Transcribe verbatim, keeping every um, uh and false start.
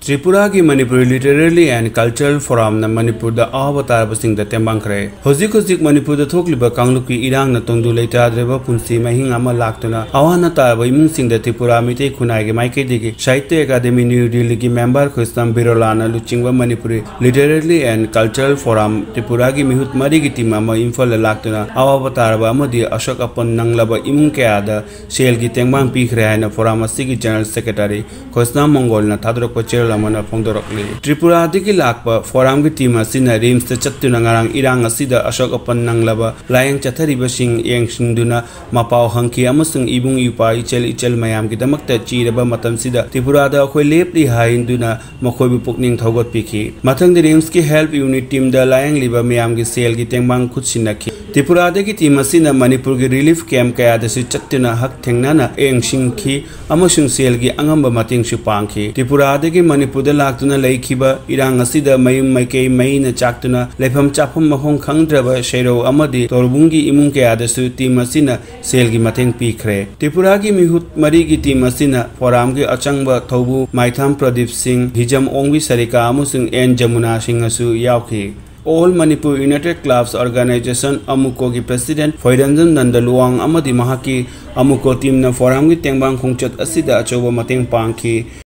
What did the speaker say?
ꯇ꯭ꯔꯤꯄꯨꯔꯥꯒꯤ Manipuri literary and cultural ꯐꯣꯔꯝꯅ ꯃꯅꯤꯄꯨꯔꯗ ꯑꯋꯥꯕ ꯇꯥꯔꯕꯁꯤꯡꯗ ꯇꯦꯡꯕꯥꯡꯈ꯭ꯔꯦ꯫ ꯍꯧꯖꯤꯛ ꯍꯧꯖꯤꯛ ꯃꯅꯤꯄꯨꯔꯗ ꯊꯣꯛꯂꯤꯕ ꯀꯥꯡꯂꯨꯞꯀꯤ ꯏꯔꯥꯡꯅ ꯇꯨꯡꯗꯨ ꯂꯩꯇꯥꯗ꯭ꯔꯕ ꯄꯨꯟꯁꯤ ꯃꯍꯤꯡ ꯑꯃ ꯂꯥꯛꯇꯨꯅ ꯑꯋꯥꯅ ꯇꯥꯔꯕ ꯏꯃꯨꯡꯁꯤꯡꯗ ꯇ꯭ꯔꯤꯄꯨꯔꯥ ꯃꯤꯇꯩ ꯈꯨꯟꯅꯥꯏꯒꯤ ꯃꯥꯏꯀꯩꯗꯒꯤ ꯁꯥꯍꯤꯇ꯭ꯌ ꯑꯦꯀꯥꯗꯦꯃꯤ ꯅ꯭ꯌꯨ ꯗꯤꯜꯂꯤꯒꯤ ꯃꯦꯝꯕꯔ ꯈ꯭ꯔꯤꯁꯇꯝ ꯕꯤꯔꯣꯂꯥꯅ ꯂꯨꯆꯤꯡꯕ Manipuri literary and cultural forum ꯇ꯭ꯔꯤꯄꯨꯔꯥꯒꯤ ꯃꯤꯍꯨꯠ ꯃꯔꯤꯒꯤ ꯇꯤꯝ ꯑꯃ ꯏꯝꯐꯥꯜꯗ ꯂꯥꯛꯇꯨꯅ ꯑꯋꯥꯕ ꯇꯥꯔꯕ ꯑꯃꯗꯤ ꯑꯁꯣꯛ ꯑꯄꯟ ꯅꯪꯂꯕ ꯏꯃꯨꯡ ꯀꯌꯥꯗ ꯁꯦꯜꯒꯤ ꯇꯦꯡꯕꯥꯡ ꯄꯤꯈ꯭ꯔꯦ ꯍꯥꯏꯅ ꯐꯣꯔꯝ ꯑꯁꯤꯒꯤ ꯖꯦꯅꯔꯦꯜ ꯁꯦꯀ꯭ꯔꯦꯇꯔꯤ ꯈꯣꯁꯅꯥ ꯃꯪꯒꯣꯜꯅ ꯊꯥꯗꯣꯔꯛꯄ ꯆꯦꯔꯣꯜ ꯑꯃꯅ ꯐꯣꯡꯗꯣꯔꯛꯂꯤ꯫ ꯇ꯭ꯔꯤꯄꯨꯔꯥꯗꯒꯤ ꯂꯥꯛꯄ ꯐꯣꯔꯝꯒꯤ ꯇꯤꯝ ꯑꯁꯤꯅ ꯔꯤꯝꯁꯇ ꯆꯠꯇꯨꯅ ꯉꯔꯥꯡ ꯏꯔꯥꯡ ꯑꯁꯤꯗ ꯑꯁꯣꯛ ꯑꯄꯟ ꯅꯪꯂꯕ ꯂꯥꯏꯌꯦꯡ ꯆꯠꯊꯔꯤꯕꯁꯤꯡ ꯌꯦꯡꯁꯤꯟꯗꯨꯅ ꯃꯄꯥꯎ ꯍꯪꯈꯤ ꯑꯃꯁꯨꯡ ꯏꯕꯨꯡ ꯏꯄ꯭ꯋꯥ, ꯏꯆꯜ ꯏꯆꯜ ꯃꯌꯥꯝꯒꯤꯗꯃꯛꯇ ꯆꯤꯔꯕ ꯃꯇꯝꯁꯤꯗ ꯇ꯭ꯔꯤꯄꯨꯔꯥꯗ ꯑꯩꯈꯣꯏ ꯂꯦꯞꯂꯤ ꯍꯥꯏꯗꯨꯅ ꯃꯈꯣꯏꯕꯨ ꯄꯨꯛꯅꯤꯡ ꯊꯧꯒꯠꯄꯤꯈꯤ꯫ ꯃꯊꯪꯗ ꯔꯤꯝꯁꯀꯤ ꯍꯦꯜꯊ ꯌꯨꯅꯤꯠ ꯇꯤꯝꯗ ꯂꯥꯏꯌꯦꯡꯂꯤꯕ ꯃꯌꯥꯝꯒꯤ ꯁꯦꯜꯒꯤ ꯇꯦꯡꯕꯥꯡ ꯈꯨꯠꯁꯤꯟꯅꯈꯤ꯫ ꯇ꯭ꯔꯤꯄꯨꯔꯥꯗꯒꯤ ꯇꯤꯝ ꯑꯁꯤꯅ ꯃꯅꯤꯄꯨꯔꯒꯤ ꯔꯤꯂꯤꯐ ꯀꯦꯝꯞ ꯀꯌꯥꯗꯁꯨ ꯆꯠꯇꯨꯅ ꯍꯛꯊꯦꯡꯅꯅ ꯌꯦꯡꯁꯤꯟꯈꯤ ꯑꯃꯁꯨꯡ ꯁꯦꯜꯒꯤ ꯑꯉꯝꯕ ꯃꯇꯦꯡꯁꯨ ꯄꯥꯡꯈꯤ꯫ ꯇ꯭ꯔꯤꯄꯨꯔꯥꯗꯒꯤ ꯃꯅꯤꯄꯨꯔꯗ ꯂꯥꯛꯇꯨꯅ ꯂꯩꯈꯤꯕ ꯏꯔꯥꯡ ꯑꯁꯤꯗ ꯃꯌꯨꯝ ꯃꯥꯏꯀꯩ ꯃꯩꯅ ꯆꯥꯛꯇꯨꯅ ꯂꯩꯐꯝ ꯆꯥꯐꯝ ꯃꯐꯝ ꯈꯪꯗ꯭ꯔꯕ ꯁꯩꯔꯧ ꯑꯃꯗꯤ ꯇꯣꯔꯕꯨꯡꯒꯤ ꯏꯃꯨꯡ ꯀꯌꯥꯗꯁꯨ ꯇꯤꯝ ꯑꯁꯤꯅ ꯁꯦꯜꯒꯤ ꯃꯇꯦꯡ ꯄꯤꯈ꯭ꯔꯦ꯫ ꯇ꯭ꯔꯤꯄꯨꯔꯥꯒꯤ ꯃꯤꯍꯨꯠ ꯃꯔꯤꯒꯤ ꯇꯤꯝ ꯑꯁꯤꯅ ꯐꯣꯔꯝꯒꯤ ꯑꯆꯪꯕ ꯊꯧꯕꯨ ꯃꯥꯏꯊꯥꯝ ꯄ꯭ꯔꯗꯤꯞ ꯁꯤꯡ, ꯍꯤꯖꯝ ꯑꯣꯡꯕꯤ ꯁꯔꯤꯀꯥ ꯑꯃꯁꯨꯡ ꯑꯦꯟ ꯖꯃꯨꯅꯥ ꯁꯤꯡ ꯑꯁꯨ ꯌꯥꯎꯈꯤ꯫ All Manipur United Clubs Organization, ꯑꯃꯨꯀꯣꯒꯤ ꯄ꯭ꯔꯦꯁꯤꯗꯦꯟꯠ ꯐꯣꯏꯔꯟꯖꯝ ꯅꯟꯗ ꯂꯨꯋꯥꯡ ꯑꯃꯗꯤ ꯃꯍꯥꯛꯀꯤ ꯑꯃꯨꯀꯣ ꯇꯤꯝꯅ ꯐꯣꯔꯝꯒꯤ ꯇꯦꯡꯕꯥꯡ ꯈꯣꯡꯆꯠ ꯑꯁꯤꯗ ꯑꯆꯧꯕ ꯃꯇꯦꯡ ꯄꯥꯡꯈꯤ꯫